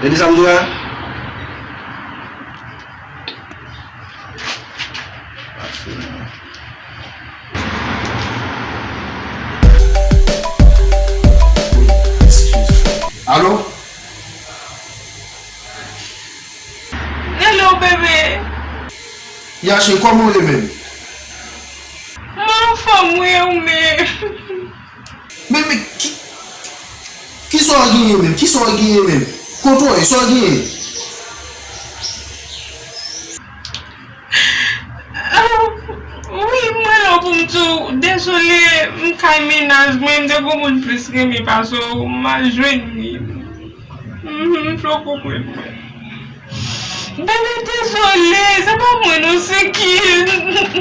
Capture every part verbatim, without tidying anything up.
Tande sa m di w la? Alo? Hello, bebe. Ya, cheri, kòman w ye menm? Mwen anfòm, wi, ou menm? Men, men, ki, kisa w genyen menm? Kisa w genyen menm? Kote w ye? Sa w genyen? Ah, wi, mwen la pou m di w, dezole, m kay mennaj mwen, m te gon moun plis renmen pase w, m al jwenn li. Mhm, m fè w konprann mwen. Bebe, dezole, se pa mwen non, se Kid.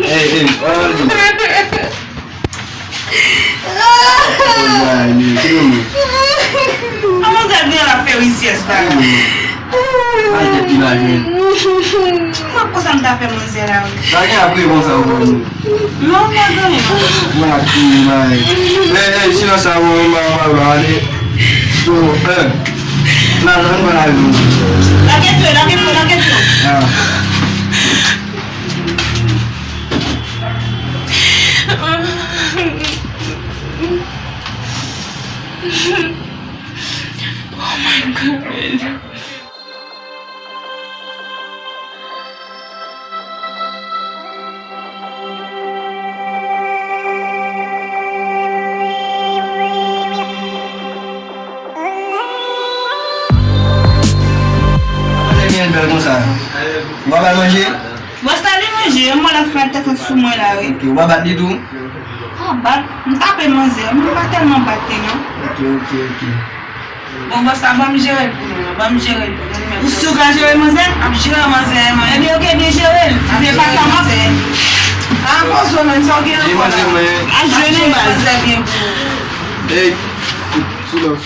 Ey, ey, pa pale. Ay, men, ki nonm nan? An manzè gen la fè risyès la. Ay, men. Ay, tèt li la jwenn. Mwen konsa m ta fè manzè la, wi. Pa gen apre konsa, ou konn. Non, pa gen anyen. Mwen ak ti may. Ey, ey, silans sa, bon, mwen pa, mwen pa, ale. Bon, eh. Nan, nan, nan, nan, nan. Lage fè, lage fè, lage fè. Ah. Oh my God. Manje byen bèl konsa. Ou pa ba l manje? Bòs la li manje, mwen la fè tèt sou mwen la, wi. Ok, ou pa bat li tou? An bat, m tape manzè, m pa tèlman bat li, non. Ok, ok, ok. Bon, bòs la, ban m jere l pou nou, ban m jere l pou nou, men. Ou si w ka jere manzè? M ap jere manzè, mwen. Ebyen, ok, byen jere l. M ap jere manzè. Pa poze w menm, sa w gen ankò la? Al jwenn yon bal. Jere manzè byen pou ou. Ey, silans.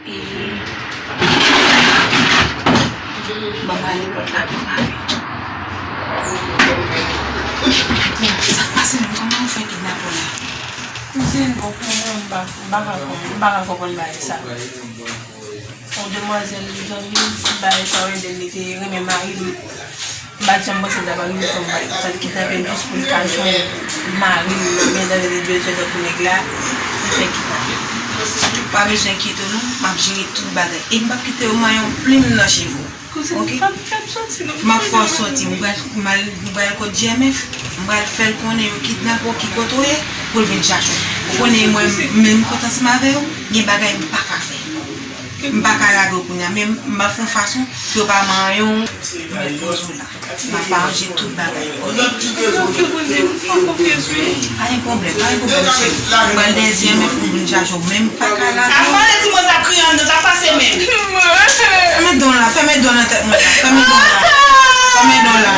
E, ban m ale pòt la pou m ale. Sa k pase menm? Kòman yo fè kidnape w la? Kouzen, bon, pou mwen, m pa, m pa ka konprann, m pa ka konprann bagay sa. Yon demwazèl, mezanmi, bagay sa yo, li te renmen mari l. M pa t janm panse l t ap rive fè yon bagay konsa, li kidnape l jis pou l ka jwenn mari l, men dan li bezwen tankou nèg la, li fè kidnape l. Pa bezwen enkyete w non, m ap jere tout bagay. E m p ap kite yo manyen yon plim nan cheve w. Oke? M ap fè w soti, m pral, m al, m pral kot G M F, m pral fè l konnen yo kidnape w, ki kote w ye, pou l vin chache w. Ou konnen mwen menm kot ansanm avè w, gen bagay m pa ka fè. M pa ka lage w kounye a, men m ap fè yon fason pou yo pa manyen w. Mèt poze w la. M ap aranje tout bagay. Oke? Pa gen pwoblèm, pa gen pwoblèm, cheri. M pral dèyè G M F pou vin chache w, men m pa ka lage w. Apa lè ti mò sa kriye anndan, sa pase menm? Fèmen dan w la, fèmen dan w nan tèt mwen la. Fèmen dan w la. Fèmen dan w la.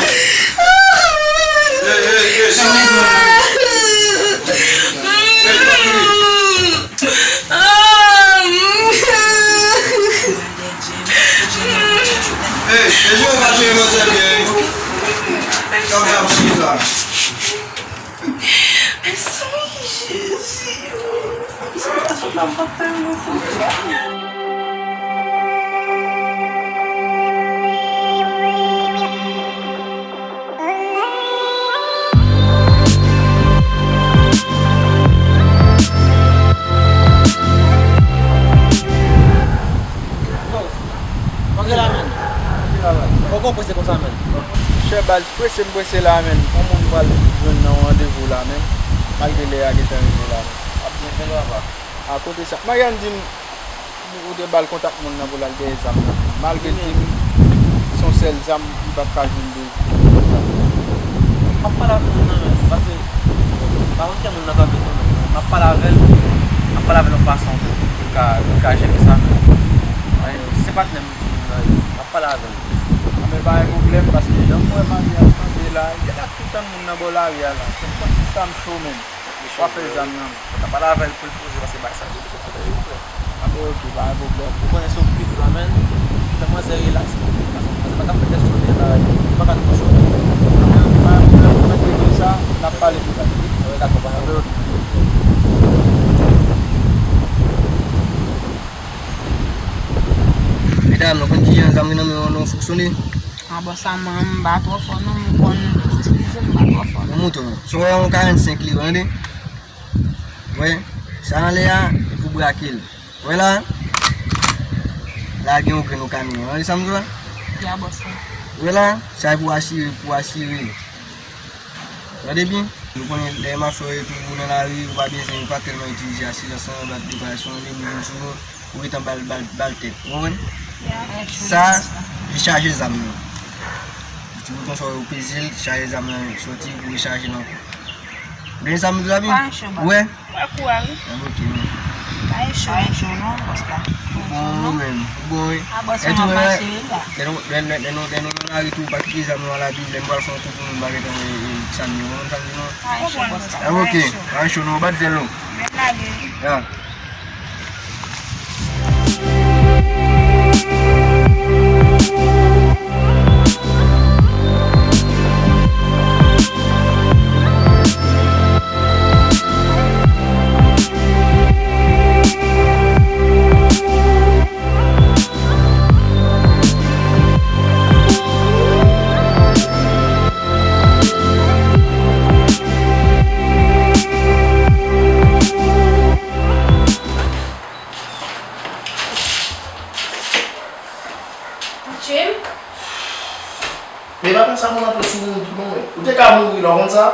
Fèmen dan w la. Hey, e Jewova jere manzè byen. Sa w fè ap chita. Mezanmi, Jezi, oh. Sa w ta fè la, m pa t tèlman kontan. Yo, manje la, menn. Poko prese konsa, menn. Chè baz, prese m prese la, menn. Yon moun pral jwenn nan yon randevou la, menn. Malgre lè a gentan rive la, menn. Ap byen fè l, papa. A kote sa? Marianne di m, ou te ba l kontak moun nan pou l al dèyè zam nan. Malgre l di m se yon sèl zam, li p ap ka jwenn de. M ap pale avè moun nan menm, paske m pa konn kè moun nan kanpe tou menm. M ap pale avè l, m ap pale avè l yon fason pou l ka, pou l ka jere sa menm. Se patnè m, moun nan ye. M ap pale avè l. Anben, pa gen pwoblèm, paske jan m wè Marianne kanpe la, li gentan ap tann moun nan bò lari a la. Se kòmsi sa m cho menm. W ap fè zam nan. Mwen ta pale avè l pou l poze, paske bagay sa yo, se pa bagay yo klè. Anben, oke, pa gen pwoblèm. Ou konnen se w k pi gran, menn. Fè manzè rilaks, paske manzè pa ka fè tèt sou tè bagay yo. Li pa ka twò cho. Anben, oke, pa gen pwoblèm, mwen mèt regle sa, n ap pale pi ta. Anben, dakò, pa gen pwoblèm. Anben, oke. Sonde. A bòs la, mwen, m pa twò fò non, m konn itilize, m pa twò fò non. Mwen montre w. Si w wè yon karannsenk li yo, tande. Wè, sa anlè a, e pou brake l. Wè la, la gen yon grenn ou ka mete. Tande sa m di w la? Ya bòs la. Wè la, sa e pou asire, pou asire. Tande byen? Nou konnen lè machwè yo tou nan lari, ou pa bezwen, ou pa tèlman itilize asirans lan, bat de bagay, si yon ennmi vin sou nou, ou gentan ba l, ba l, ba l tèt. Ou konprann? Ya. Sa, li chaje zam nan. Ti bouton sa yo peze l, chaje zam nan soti, ou rechaje l ankò. Ou gen zam la byen? Pa yon cho, bòs. Ou wè? Mwen kou a wi. Ah, ok, men. Pa yon cho, pa yon cho non, bòs la. Bon, ou menm. Bon, wi. A bòs la, m ap mache wi la. Lè nou, lè, lè, lè nou, lè nou nan lari tou, pa kite zam nou a la Bib, lè nou pral fè yon kou pou nou, pa gentan wè, e, sa n ye, ou konprann sa n di non? Pa yon cho, bòs la. Ah, ok. Pa yon cho non, bat zèl nou. Men lage wi. Ya. Jim? Men pa konsa moun antre sou moun tou non, men. Ou te ka mouri la, ou konn sa?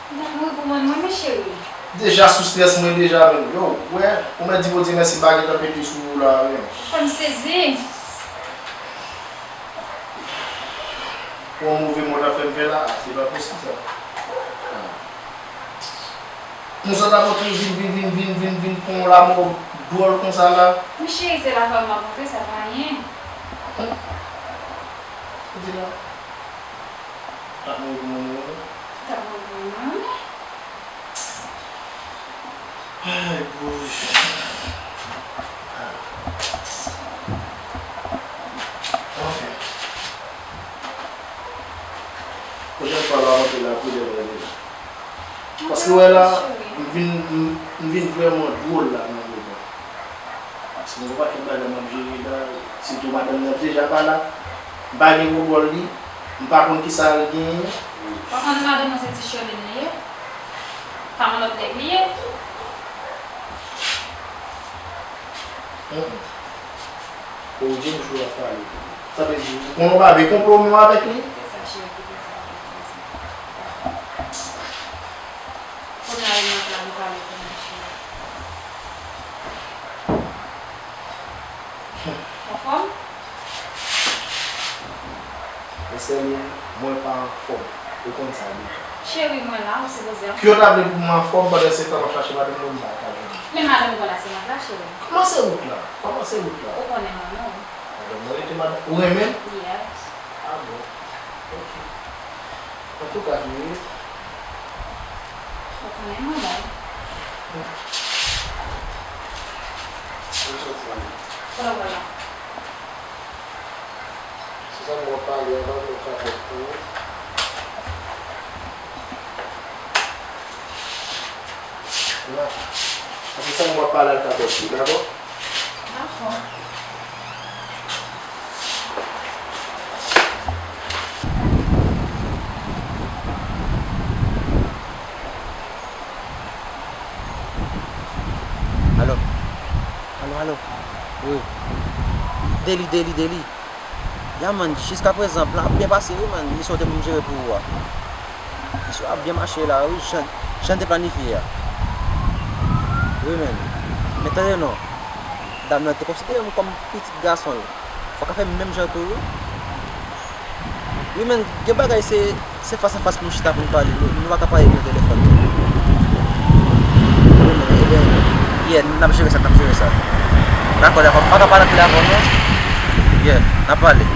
Ou t ap mouri pou mwen, mwen, men cheri. Deja sou strès mwen deja, men. Yo, wè, ou mèt di Bondye mèsi, m pa gentan pete sou ou la, men. Fè m sezi. Pou yon move mò w t ap fè m fè la, se pa posib sa. Konsa w t ap antre vin, vin, vin, vin, vin, vin, fè yon lanmò dwòl konsa la. Men cheri, se laval m ap antre, sa pa anyen. Kote la? T ap mouri pou mwen, non? T ap mouri pou mwen, non? Ay, bouch. Anfen. Pwochèn fwa lè w ap antre la, prudent, prudent. Paske wè la, m vin, m, m vin vrèman dwòl la nan moman. Paske gen yon pakèt bagay m ap jere la, sitou madanm nan deja pa la, m pa gen kontwòl li, m pa konn kisa l genyen. Ou pa konnen madanm nan se ti Sherline li ye? Sa yon lòt nèg li ye? Hum. Ou di m jou ap pale. Sa vle di, ou konnen w pa vle konplo menm avèk li? Se sa, cheri, ki te di m. Kounye a, ou nan plan pou pale pou mwen, cheri. Anfòm? Sèlin, mwen pa anfòm. Ou konn sa deja. Cheri, mwen la, ou sipoze anfòm. Ki yo ta vle pou mwen anfòm pandan se tan m ap chache madanm nan, m pa ka jwenn li. Men madanm ou konn la se wout la, cheri. Kòman se wout la? Kòman se wout la? Ou konnen mwen, non. Madanm mwen rete madanm. Ou renmen l? Yes. Ah bon. Ok. Antouka, vini. Ou konnen mwen bon. Mwen soti la. Kote w pral la? Se sa nou ap pale a, ban m yon kapòt pou ou. Nan. Paske sa nou ap pale a, l ka sòti, dakò? Dakò. Alo. Alo, alo. Wi. Deli, Deli, Deli. Ya, man, jiskaprezan, plan ap byen pase, wi, man. Misyon w te pou m jere pou ou a. Misyon ap byen mache la, wi, jan, jan n te planifye a. Wi, man. Men tande non, dam nan te konsidere m kòm pitit gason l. Ou ka fè menm jan tou, wi. Wi, men gen bagay se, se fas a fas pou nou chita pou nou pale. Nou, nou pa ka pale nan telefòn. Wi, men, ebyen, yeah, n ap jere sa, n ap jere sa. Dakò, dakò. M pa ka pale anpil avè w, non. Yeah, n ap pale.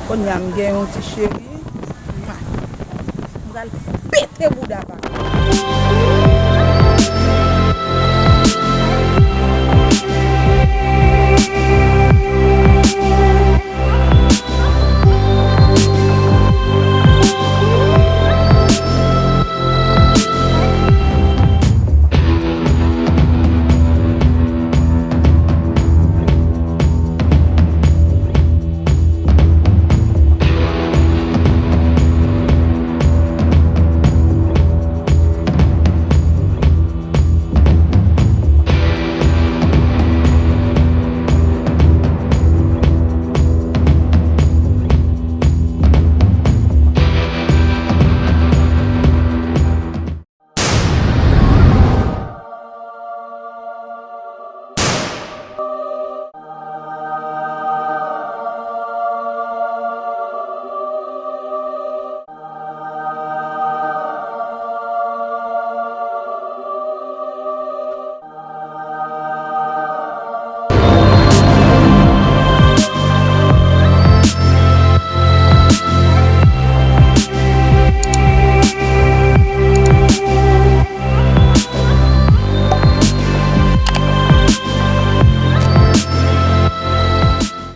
Kounye a m gen yon ti cheri. M pral pete bouda pa.